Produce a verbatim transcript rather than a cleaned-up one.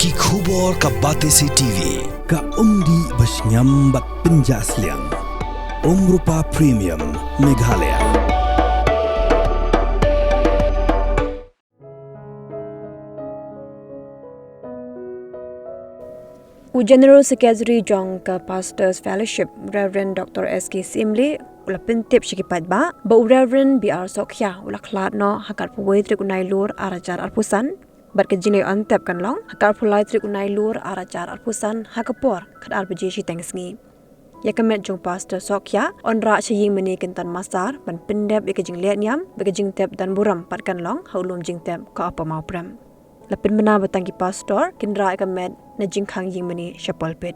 Ki khubor ka Batesi T V, ka umdih ba shngiam bad pynjah sliang. Umrupa Premium, Meghalaya. U General Secretary jong ka Pastors Fellowship, Reverend Doctor S K Syiemlieh, u la pyntip sha ki paidbah ba u Reverend B R Sawkkhia u la khlad noh ha ka arphew wei tarik u Nailur ar hajar arphew san, bad ka jingleit on tep kan long ha ka arphew lai tarik u Nailur ar hajar arphew san ha ka por khatar baje shiteng sngi. Ïa ka met jong Pastor Sawkkhia yn rah sha ïingmane Kynton Massar ban pyndep ïa ka jingleh niam bad ka jingtep don burom pat kan long ha u lum jingtep ka Upper Mawprem. La pynbna ba tang ki pastor kin rah ïa ka met na jingkhang ïingmane sha pulpit.